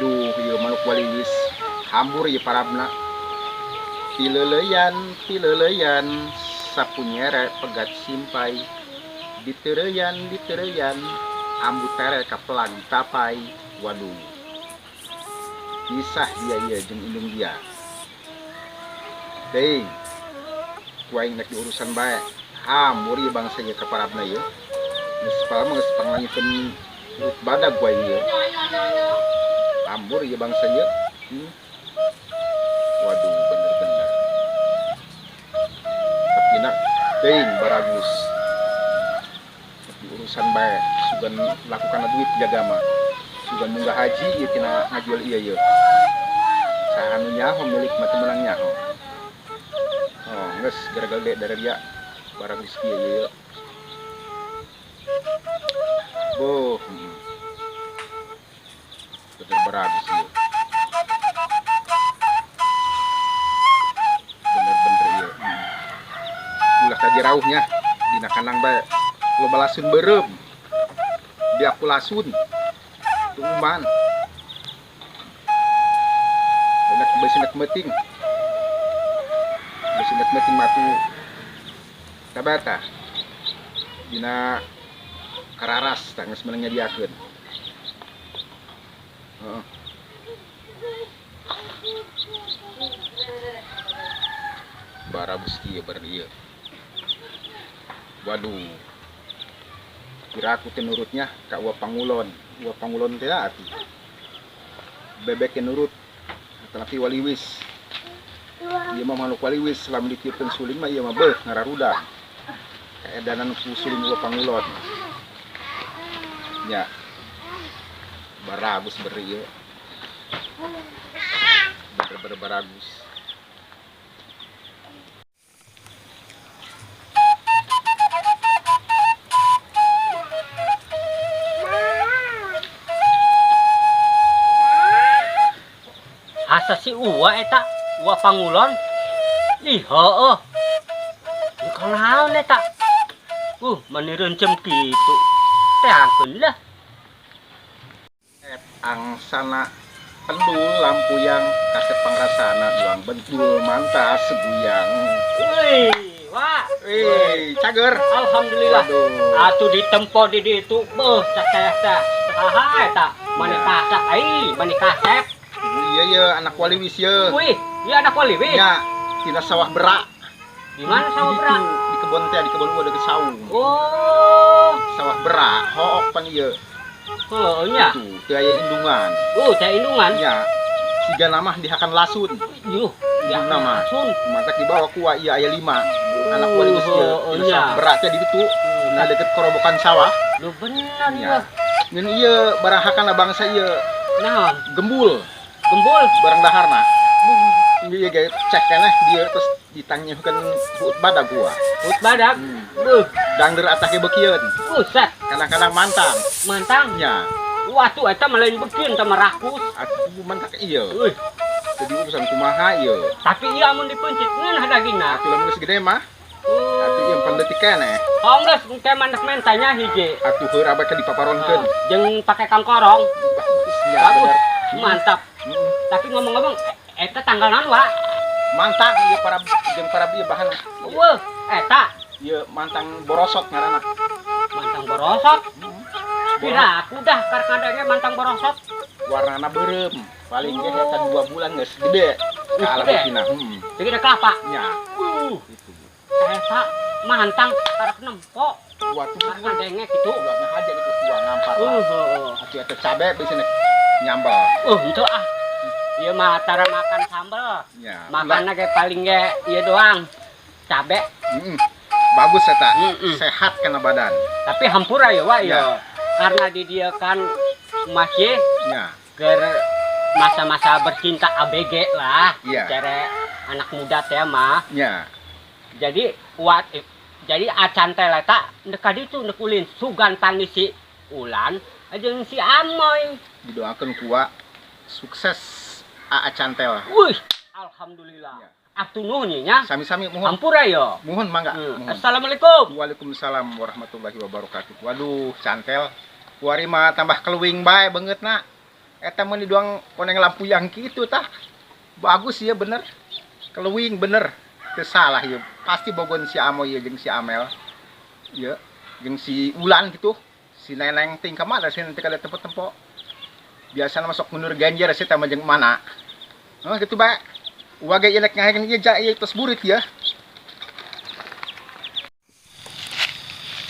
Aduh, ieu manuk waliwis hambur ieu parabna. Pileuleyan, pileuleyan, sapu nyere pegat simpai. Diteureuyan, diteureuyan, ambu tere kapelang tapai. Waduh. Pisah dia ieu jeung indung dia. Teuing. Ku aing rek diurusan bae. Hambur ieu bangsa ieu ka parabna ieu. Geus mah geus panglangikeun badag ku aing ieu. Hambur ieu bangsa ieu. Waduh, bener-bener. Tapi nak teuing baragus. Tapi urusan bae, sugan lakukan duit jaga mah. Sugan munggah haji ieu tina ngajual ieu ieu. Saha nu nyaho milik mah teu meunang nyaho. Oh, geus gara-gara dari dia baragus kieu ieu. Boh. Bener baragus ieu. Bener-bener ieu. Ulah ka jarauhnya dina kandang bae. Loba lasun beureum. Diaku lasun. Tuman. Enak besi nek meuting. Besi nek meuting matu. Tabata. Dina kararas tah geus meunang nyadiakeun. Heeh. Baragus ieu bar ieu. Waduh. Kira aku teh nurutnya ka Uwa Pangulon. Uwa Pangulon teh atuh. Bebek yang nurut. Tapi waliwis. Ieu mah makhluk waliwis, lamun ditiupkeun suling mah ieu mah beuh ngararuda. Kaedanan ku suling Uwa Pangulon. Nya. Baragus beri ieu. Bener-bener baragus. Asa si Uwa eta, Uwa Pangulon. Ih, heueuh. Kunaon eta? Mani reuncem kitu. Teangkeun lah. Et angsana pendul lampu yang kasep pangrasana duang bentul mantas seguyang. Wih, wah. Wih, cager. Alhamdulillah. Aduh. Atuh ditempo di ditu, beuh cak teh. Saha eta? Mani kasep ai, mani kasep. Iya iya anak waliwis ye. Wih, iya anak waliwis. Ya, tina sawah berak. Di mana sawah berak? Di kebun teh, di kebun udah deket saung. Oh. Sawah berak, hook pan ieu. Heuh nya. Tuh, teu aya indungan. Oh, teu indungan. Nya. Siga namah dihakan lasun. Yuh, indung nama. Lasun. Mantak dibawa ku ieu aya 5. Anak waliwis ieu. Oh, Tina sawah berak teh di ditu. Nah, deket korobokan sawah. Lu bener ya. Ngeun ieu barang hakana bangsa ieu. Naon? Gembul. Gembul barang daharna. Iya guys, cek keneh dia terus ditanyuhkeun buut badag gua. Buut badag? Beuh. Dangder atah ge beukieun. Buset. Kadang-kadang mantang. Mantang? Nya. Wah tuh eta mah lain beukieun teh mah rakus. Atuh mantak ieu. Euy. Jadi urusan kumaha ieu. Tapi ieu amun dipeuncit ngeunah dagingna. Atuh lamun geus gede mah. Atuh ieu pan leutik keneh. Oh geus engke maneh mentanya hiji. Atuh heur abah ke dipaparonkeun. Jeung pake kangkorong. Bagus nya. Bagus. Mantap. Tapi ngomong-ngomong, eta tanggal naon, Wak? Mantang ieu para jeung para ieu bahan. Weuh, eta ieu mantang borosot ngaranna. Mantang borosot? Kira aku dah karek ngadenge mantang borosot. Warnana beureum, paling ge eta 2 bulan geus gede. Ka alam betina. Jadi ada kelapa. Nya. Itu. Eta mantang karek nempo. Waduh, karek ngadenge kitu. Ulah ngahaja gitu gua ngampar. Heeh. Atuh eta cabe bisa nyambal. Itu ah. Ieu mah tara makan sambel. Ya, makanna ge paling ge ieu doang. Cabe. Bagus eta. Sehat kana badan. Tapi hampura ya, Wak, ya. Ya. Karena di dia kan masih ya. Ger masa-masa bercinta ABG lah. Ya. Cere anak muda teh mah. Ya. Jadi wat jadi acan teh eta neuk ka ditu neuk ulin sugan panggih si Ulan jeung si Amoy. Didoakeun ku Wak sukses Aa Cantel. Wih, alhamdulillah. Ya. Atuh nuhun nya. Sami-sami muhun. Hampura yo. Muhun mangga. Muhun. Assalamualaikum. Waalaikumsalam warahmatullahi wabarakatuh. Waduh, Cantel. Kuari mah tambah keluwing bae beungeutna. Eta mah diduang koneng lampu yang kitu tah. Bagus ya bener. Keluing bener. Teu salah ieu. Pasti bogohan si Amoy ieu jeung si Amel. Ieu jeung si Ulan gitu. Si Neneng ting ka mana si nanti kada tempo-tempo. Biasana masuk mundur ganjar si teh mah jeung mana. Oh gitu bae. Uwa ge ieu rek ngahekeun ieu ja ieu tos burit ya.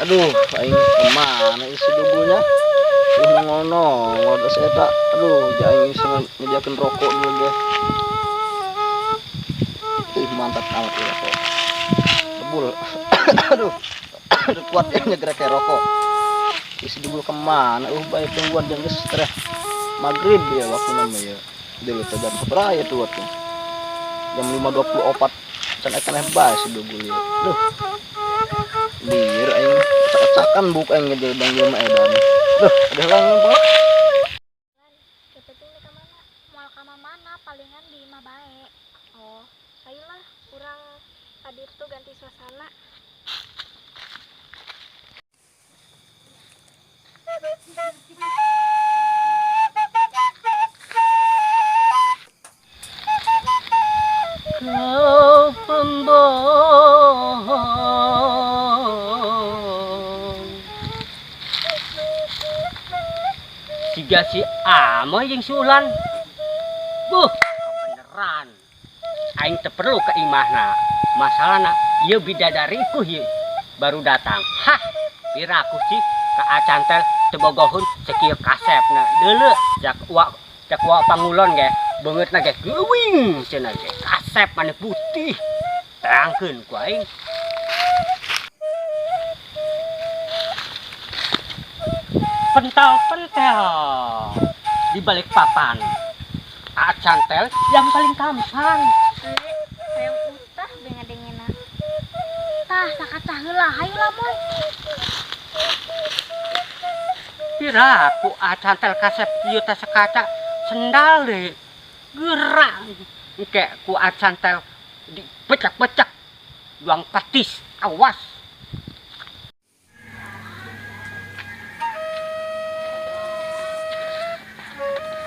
Aduh, aing kemana isi dugunya? Ngono, ngono saya tak. Aduh, ja aing bisa nyediakan rokok dulu ge. Ih, mantap amat ya rokok. Tebul. Aduh. Aduh, kuat ya nyegrek kayak rokok. Isi dugul kemana? Baik tungguan jam geus teh. Maghrib ya waktu namanya ya. Dulu teh jam berapa ya tuh waktu? Jam 5.24. Can ekan bae si dugul ya. Duh. Liar aing acak-acakan buk aing ge bang jelema edan. Duh, ada lang apa? Kepenting ka mana? Moal ka mana palingan di imah bae. Oh, ayolah urang tadi itu ganti suasana. Kau pembohong. Siga si Amoy jeung si Ulan. Buh, kebeneran. Aing teu perlu ka imahna. Masalahna ieu bidadariku ieu baru datang. Hah, piraku sih ka acantel teu bogoheun sakieu kasepna. Deuleu jak wa jak wa pangulon ge beungeutna ge geuwing cenah ge. Kasep maneh putih. Terangkeun ku aing. Pental-pental di balik papan. Acantel yang paling tampan. Hayang utah denga-dengena. Tah sakacah heula hayu lah moy. Piraku acantel kasep ieu teh sekaca sendal deui. Gerak engke ku acantel dipecek-pecek. Duang petis, awas.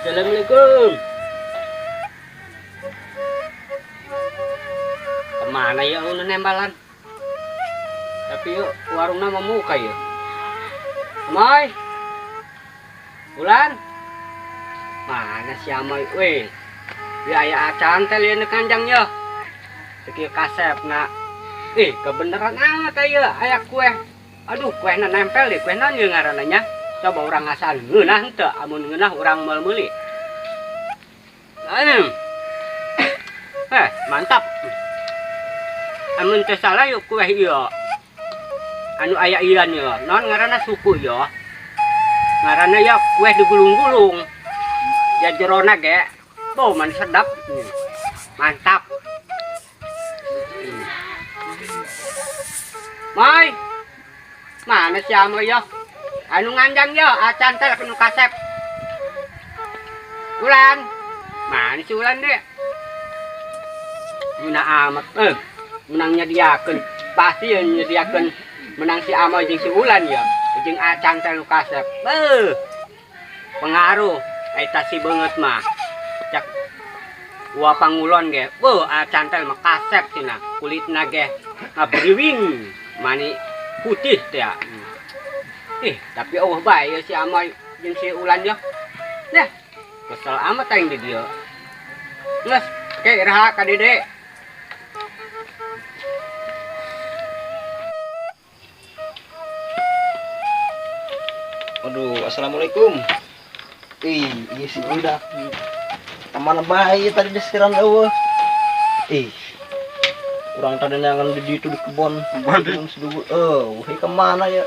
Assalamualaikum. Kemana ya unu nembalan? Tapi yuk warungnya mau muka ya. Amoy. Ulan. Mana si Amoy? Weh. Ya aya acantel ya kanjang ya. Sakieu kasep na. Kebeneran amat aya aya kue. Aduh, kuehna nempel deh, kueh naon ieu ngaranna nya? Coba urang ngasaan ngeunah henteu, amun ngeunah urang moal meuli. Mantap. Amun teu salah yuk kueh ieu. Anu aya ian ieu, naon ngaranna suku ieu? Ngaranna ya kueh digulung-gulung. Ya jerona ge, bau man sedap. Mantap. Mai. Mana si Amoy ya? Anu nganjang ya, acan teh anu kasep. Ulan. Mana si Ulan deh? Menang amat, menang nyediakeun. Pasti yang nyediakeun menang si Amoy jeung si Ulan ya. Jeung acan teh nu kasep. Pengaruh eta si beungeut mah. Cak wa pangulon ge. Beuh, acan teh mah kasep cenah. Kulitna ge ngaberiwing, mani putih teh. Tapi eueuh bae ya si Amoy jeung si Ulan ya. Nah, kesel amat aing di dieu. Geus, ke iraha ka Dede. Aduh, assalamualaikum. Ih, iya si udah. Kemana bae tadi disiran eueuh. Ih. Urang tadi nyangan di ditu di kebon. Belum sedugu. Wih kemana ya?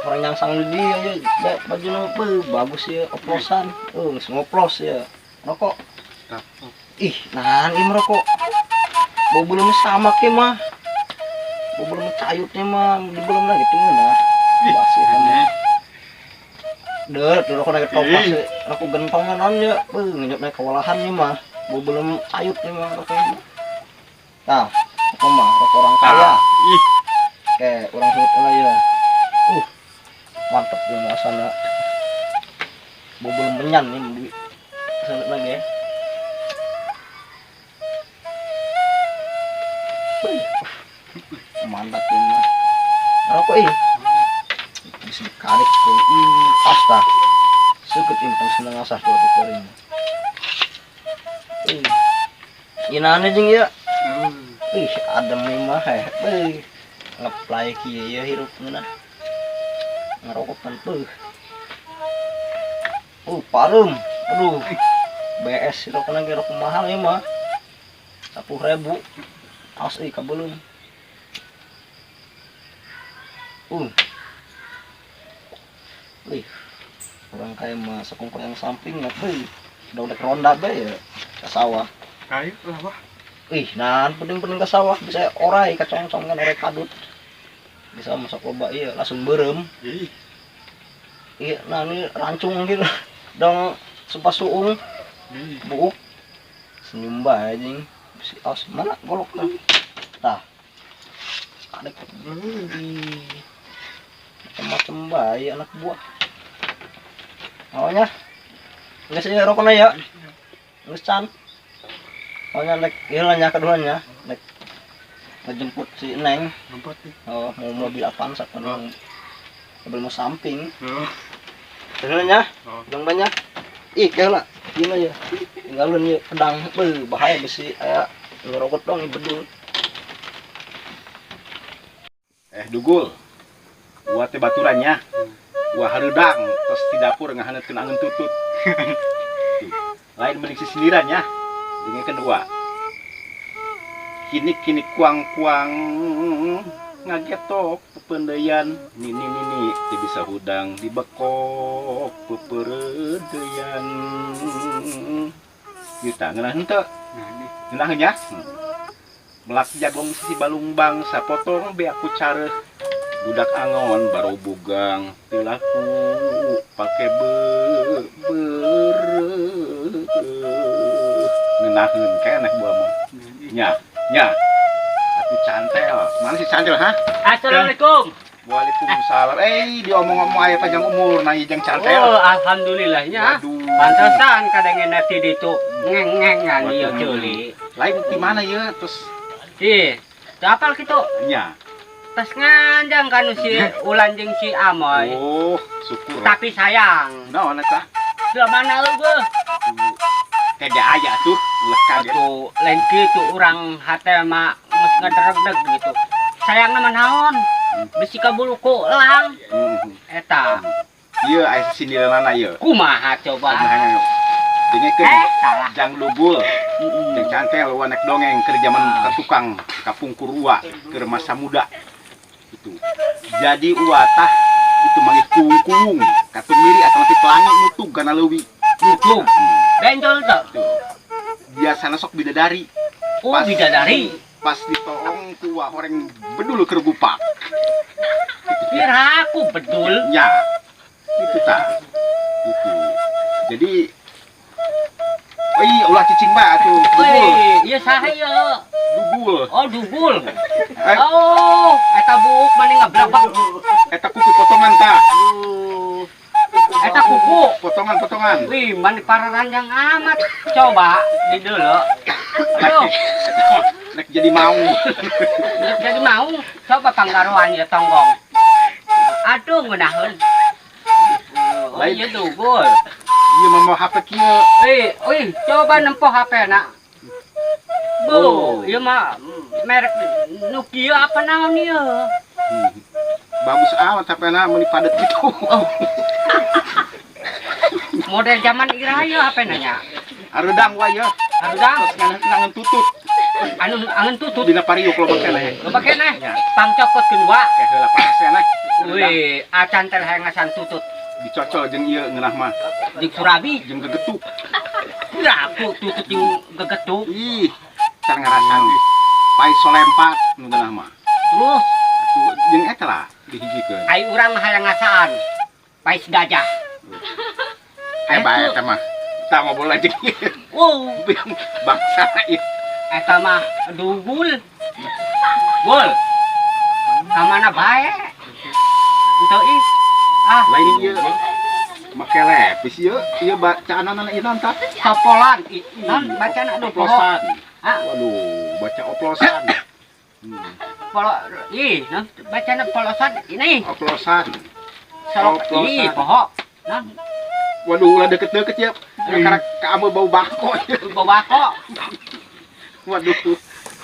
Orang nyangsang di dia ya, ya baju nu bagus ya, oplosan. Geus ngoplos ya. Rokok. Ih, nah ini merokok. Bau belum sama ke mah. Bau belum cayutnya mah, di belum lagi tuh nah. Masih kan. Deret, rokok naik topas ya. Rokok gentongan non ya. Ngenyot naik kewalahan ya mah. Bau belum cayut ya mah rokoknya. Nah, rokok mah rokok orang kaya. Ih. Kayak orang sebut lah ya. Mantep ya masana. Bau belum menyan nih. Rokok ih. Bisa dikarik ku ih asta. Seukeut ieu tong seneng asah tuh atuh kuring. Ih. Inane jeung ieu. Ih, adem ieu mah heh. Beuh. Ngeplay kieu ya hirup ngeunah. Ngerokok kan beuh. Pareum. Aduh. BS rokokna ge rokok mahal ieu mah. 10.000. Aos euy kabeuleum. Wih. Orang kaya mah sakungkul yang samping mah beuh. Udah ronda bae ya ka sawah. Ayo lah wah. Ih, nah penting-penting ke sawah bisa orai kacongcong kan orai kadut. Bisa masuk loba iya langsung berem. Ih. Iya, nah ini rancung gitu. Dong sumpah suung. Buuk. Senyum bae anjing. Si aos mana golok tah. Tah. Adek. Macam-macam bae anak buah. Maunya. Geus ieu rokona ya. Geus can. Maunya nek ieu lah nya keduanya nek ngejemput si Neng. Jemput nih. Oh, mau mobil Avanza kan. Oh. Mobil mau samping. Oh. Bener nya? Oh. Jang banyak. Ih, kayak lah. Gini ya. Tinggalin ya pedang. Beuh, bahaya besi aya ngerokok dong bedul. Dugul. Gua teh baturannya. Gua hareudang tos di dapur ngahaneutkeun angeun tutut. Lain mending sisindiran nya. Dengekeun dua. Kini-kini kuang-kuang ngagetok pependeyan nini nini teu bisa hudang dibekok peperedeyan. Ieu tah ngeunah henteu? Ngeunah nya? Melak jagong sisi balungbang sapotong beak ku careuh. Budak angon baru bugang teu laku pake beureuh. Ngeunaheun keneh buah mah. Nya, nya. Atuh cantel. Mana si cantel, ha? Assalamualaikum. Waalaikumsalam. Diomong-omong aya panjang umur na ieu jeung cantel. Oh, alhamdulillahnya. Waduh. Pantesan kadangena ti ditu ngeng-ngengan ieu ceuli. Lain di mana ieu terus? Ih, teu apal kitu? Nya. Tes nganjang kanu si Ulan jeung si Amoy. Oh, syukur. Tapi sayang. Naon eta? Di mana eueuh? Kagak aya tuh, ulah kaget. Atuh, lain kitu urang hate mah geus ngaderegdeg gitu. Sayangna mah naon? Bisi kabulu ku elang. Eta. Ieu aya sisindiranana ieu. Kumaha coba? Dengekeun. Salah. Jang lubul. Jang cantel wa nek dongeng keur jaman ka tukang kapungkur ua keur masa muda. Itu. Jadi uatah itu manggih kuung-kuung, katumiri atau nanti pelangi nutug kana leuwi. Nutug. Benjol teu? Tuh. Biasana sok bidadari. Oh, bidadari. Pas ditoong ku wa horeng bedul keur gupak. Piraku bedul. Ya. Itu tah. Gitu. Jadi oh iya, ulah cicing bae atuh. Dugul. Wih, ieu saha ieu? Dugul. Oh, dugul. Oh, eta buuk mani ngablabak. Eta kuku potongan tah. Eta kuku. Potongan-potongan. Wih, mani pararanjang amat. Coba di dulu. Aduh. Nek jadi mau. Nek jadi mau. Coba panggaruan ya tonggong. Aduh, ngeunaheun. Oh, Lain. iya dugul. Iya mau HP kieu. Wih, coba nempo HP nak. Bu, Oh. ieu mah merek Nokia apa naon ieu? Bagus amat HP na meuni padet gitu. Oh. Model zaman ira ieu HP na nya. Hareudang wae ieu. Hareudang. Terus ngangan tutut. Anu angen tutut. Dina pariuk loba keneh. Loba keneh. Nya. Pangcokotkeun wa. Keh heula panas keneh. Wih, acan teh hayang ngasan tutut. Dicocol jeung ieu ngeunah mah. Jeung surabi. Jeung gegetuk. Kiraku tutut jeung gegetuk. Ih, cara ngarasan. Pai solempat nu ngeunah mah. Terus Atuh jeung eta lah dihijikeun. Ai urang mah hayang ngasaan. Pais gajah. Bae eta mah. Tah ngobrol aja. Wow. Bangsa ieu. Eta mah dugul. Gul. Ka mana bae? Henteu ih. Ah, lain ieu. Make lepis ieu, ieu bacaanana ieu naon tah? Topolan. Naon bacaan aduh poho. Oplosan. Ah. Waduh, baca oplosan. Polo ih, nah, bacana polosan ini. Oplosan. Solok Oplosan. ih, poho. Nah, Waduh, ulah deket-deket ya. Karena kamu bau bako. Bau bako. Waduh,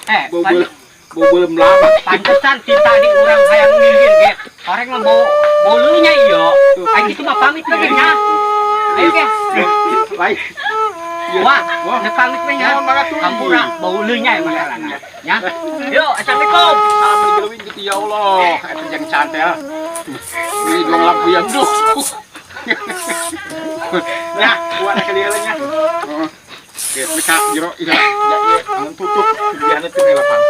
Eh, bau belum bau belum lama. Pantesan ti tadi urang hayang minggir ge. Orang mah bau bolunya iyo. Ayo gitu mah pamit we nya. Ayo ge. Lain. Wah, Wah. udah pamit we nya. Mohon banget tuh. Hampura bau leunya ya masalahna. Ya. Yuk, assalamualaikum. Salam digelewin gitu ya Allah. Eta jeung cantel. Ini dua lampu yang duh. Nah, buat kali nya. Heeh. Oke, mereka jero iya, ya, iya, tutup, biar nanti lapang.